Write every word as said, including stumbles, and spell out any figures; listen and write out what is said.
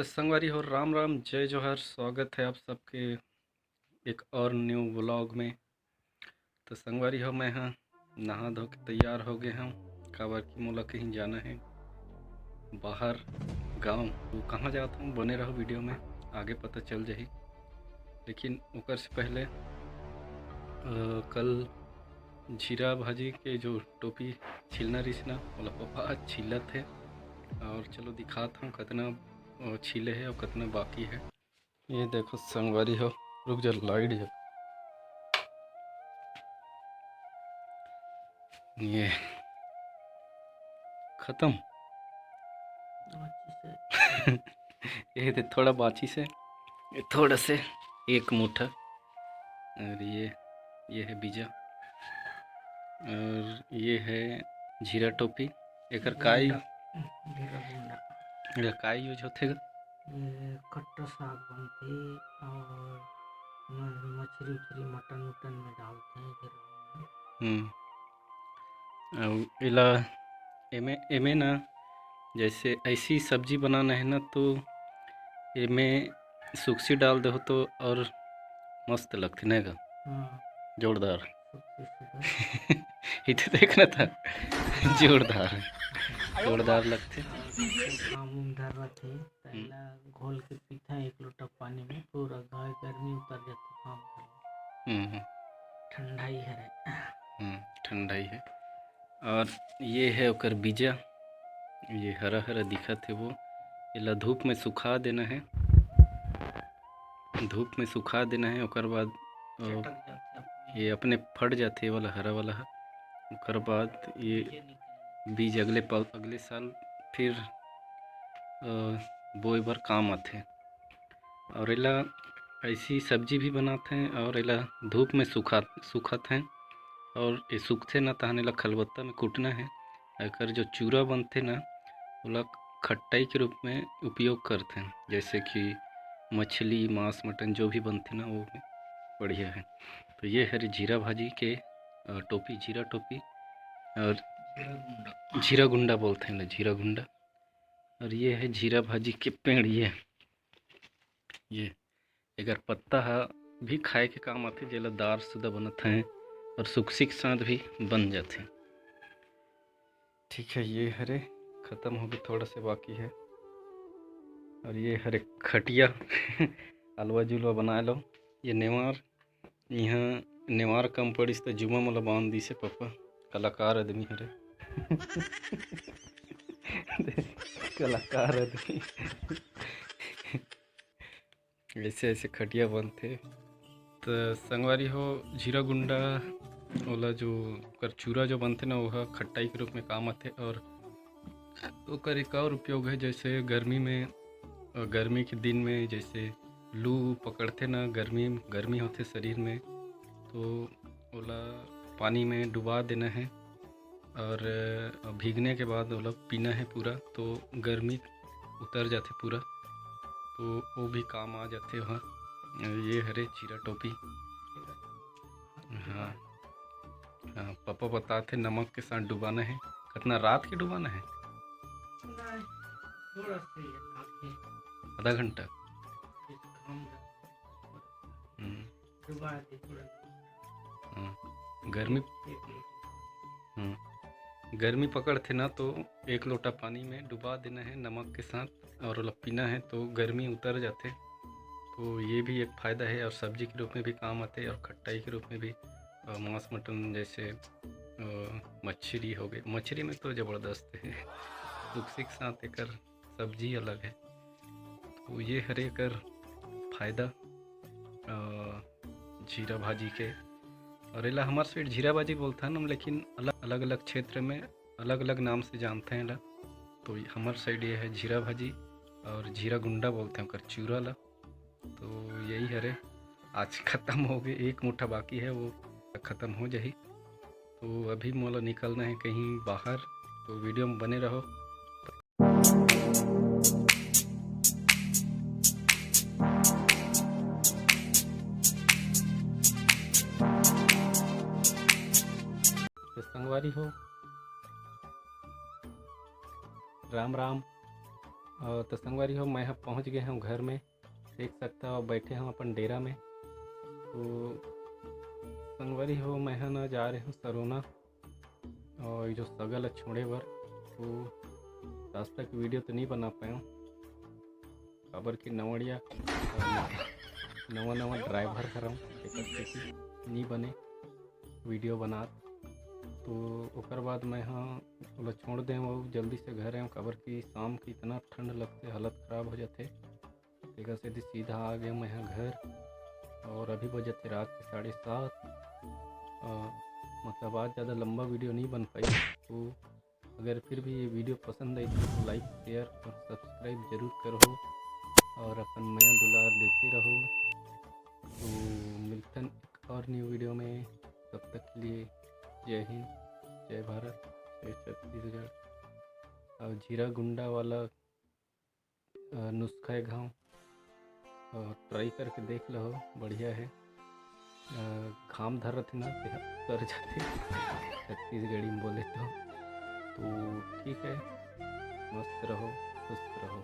तो संगवारी हो, राम राम, जय जोहार, स्वागत है आप सबके एक और न्यू व्लॉग में। तो संगवारी हो, मैं हाँ नहा धो के तैयार हो गए हूँ, काबर कि मोला कहीं जाना है बाहर गांव। तो कहाँ जात हूँ, बने रहो वीडियो में, आगे पता चल जाही। लेकिन ओकर से पहले अ, कल जीरा भाजी के जो टोपी छिलना रिस ना, ओला पापा आज छिलत है। और चलो दिखात हूँ कतना अ, छिले है और कतना बाकी है। ये देखो संगवारी हो, रुक जा, लाइट जल, ये खत्म। ये दे थोड़ा बाँचिस हे, ये थोड़ा से एक मुट्ठा, और ये, ये है बीजा, और ये है जीरा टोपी। एकर काई, गुंडा, जीरा गुंडा। एकर काई यूज होथे गा? ये खट्टा साग बनथे और म-, मछरी उछरी, मटन उटन में डालथे जीरा गुंडा। हम्म। अउ एला, एमे, एमे ना, जैसे ऐसी सब्जी बनाना है ना, तो एमे सुकसी डाल दो तो और मस्त लगथे, नहीं गा? हाँ। जोरदार। सुकसी, सुकसी। इथे देखना था। जोरदार। जोरदार लगथे। काम उम धर रथे, हम्म। तेला घोल के पीथें एक लोटा पानी में, पूरा ग-, गर्मी उतर जाथे काम कर। हम्म, हम्म। ठंडाई हरे। हम्म, ठंडाई है। और ये है ओकर बीजा, ये हरा हरा दिखत है वो, एला धूप में सुखा देना है, धूप में सुखा देना है। ओकर बाद, अ, चटक जाथे अपने। ये अपने फट जाथे, ये वाला हरा वाला ह। ओकर बाद ये ये निकल बीज अगले प-, अगले साल फिर, अ, बोए बर काम आथे। और एला ऐसी सब्जी भी बनात हैं और एला धूप में सुखा, सुखत हैं। और ये सूखथे ना, तहन एला खलबत्ता में कूटना है। एकर जो चूरा बनथे ना, ओला खट्टाई के रूप में उपयोग करथे, जैसे कि मछली, मांस, मटन जो भी बनथे ना, वो में बढ़िया है। तो ये हरे जीरा भाजी के, अ, टोपी, जीरा टोपी, और जीरा गुंडा। जीरा गुंडा बोलथे ना, जीरा गुंडा। और ये है जीरा भाजी के पेड़, ये, ये एकर पत्ता ह भी खाए के काम आथे, जेला दार सुदा बनत हैं और सुकसी के साथ भी बन जाथे। ठीक है, ये हरे खत्म हो गए, थोड़ा से बाकी है। और ये हरे खटिया, अलवा जुलवा बनाए लो। ये नेवार, इहाँ नेवार कम पड़िस त जुमा मोला बांध दिसे पापा। कलाकार आदमी हरे। कलाकार आदमी। ऐसे ऐसे खटिया बनथे। त संगवारी हो, जीरा गुंडा ओला जो ओकर चूरा जो बनथे ना, ओह खट्टाई के रूप में काम आथे। और ओकर एक और उपयोग है, जैसे गर्मी में, अ, गर्मी के दिन में जैसे लू पकड़थे ना, गर्मी, गर्मी होथे शरीर में, तो ओला पानी में डुबा देना है और, अ, भीगने के बाद ओला पीना है पूरा, तो गर्मी उतर जाथे पूरा, तो वो भी काम आ जाथे वहाँ। ये हरे जीरा टोपी। हाँ, हाँ, पापा बताथे नमक के साथ डुबाना है। कितना रात के डुबाना है? नहीं, थोड़ा सा ही है, आगे। आधा घंटा? कुछ काम हम्म। डुबा दे थोड़ा। हाँ, गर्मी, एक मिनट। हम्म, गर्मी पकड़थे ना, तो एक लोटा पानी में डुबा देना है नमक के साथ और ओला पीना है, तो गर्मी उतर जाथे। तो ये भी एक फ़ायदा है और सब्जी के रूप में भी काम आथे और खट्टाई के रूप में भी। और मांस मटन जैसे, अ, मछली हो गई, मछली में तो ज़बरदस्त है। सुकसी के साथ एकर सब्जी अलग है। तो ये हरे एकर फ़ायदा, अ, जीरा भाजी के। और एला हमर side जीरा भाजी बोलथन हम, लेकिन अलग, अलग-अलग क्षेत्र में अलग-अलग नाम से जानथे एला। तो हमर side ये है जीरा भाजी और जीरा गुंडा बोलथे ओकर चूरा ला। तो यही हरे, आज खत्म हो गए, एक मुट्ठा बाकी है, वो खत्म हो जाही। तो अभी मोला निकलना है कहीं बाहर, तो वीडियो में बने रहो। तो संगवारी हो, राम राम। अ, तो संगवारी हो, मैं ह पहुँच गए हूँ घर में। देख सकता हो, बैठे हूँ अपन डेरा में। तो संगवारी हो, मैं ह ना जा रहे हूँ सरोना, और ये जो सगा ल छोड़े बर, तो रास्ता के वीडियो तो नहीं बना पाया हूँ, काबर कि नवड़िया, अ, नवा नवा ड्राइवर हरम, तेकर सेती नहीं बने वीडियो बनात। तो ओकर बाद मैं ह ओला छोड़ दे हूँ, जल्दी से घर आए हूँ, काबर कि शाम के इतना ठंड लगथे, हालत खराब हो जाथे। तेकर सेती सीधा आ गए मैं ह घर, और अभी बजत हे रात के साढ़े सात। अ, मतलब, आज ज़्यादा लंबा वीडियो नहीं बन पाई, तो अगर फिर भी ये वीडियो पसंद आई तो लाइक, शेयर और सब्सक्राइब जरूर करो, और अपन मया दुलार देते रहो। तो मिलथन एक और न्यू वीडियो में, तब तक के लिए जय हिंद, जय भारत, जय छत्तीसगढ़। और जीरा गुंडा वाला, अ, नुस्खा एक घाव, अ, ट्राई करके देख लो, बढ़िया है। अ, घाम धरत है ना, ते ह उतर जाथे छत्तीसगढ़ी में बोले तो। तो ठीक है, मस्त रहो, स्वस्थ रहो।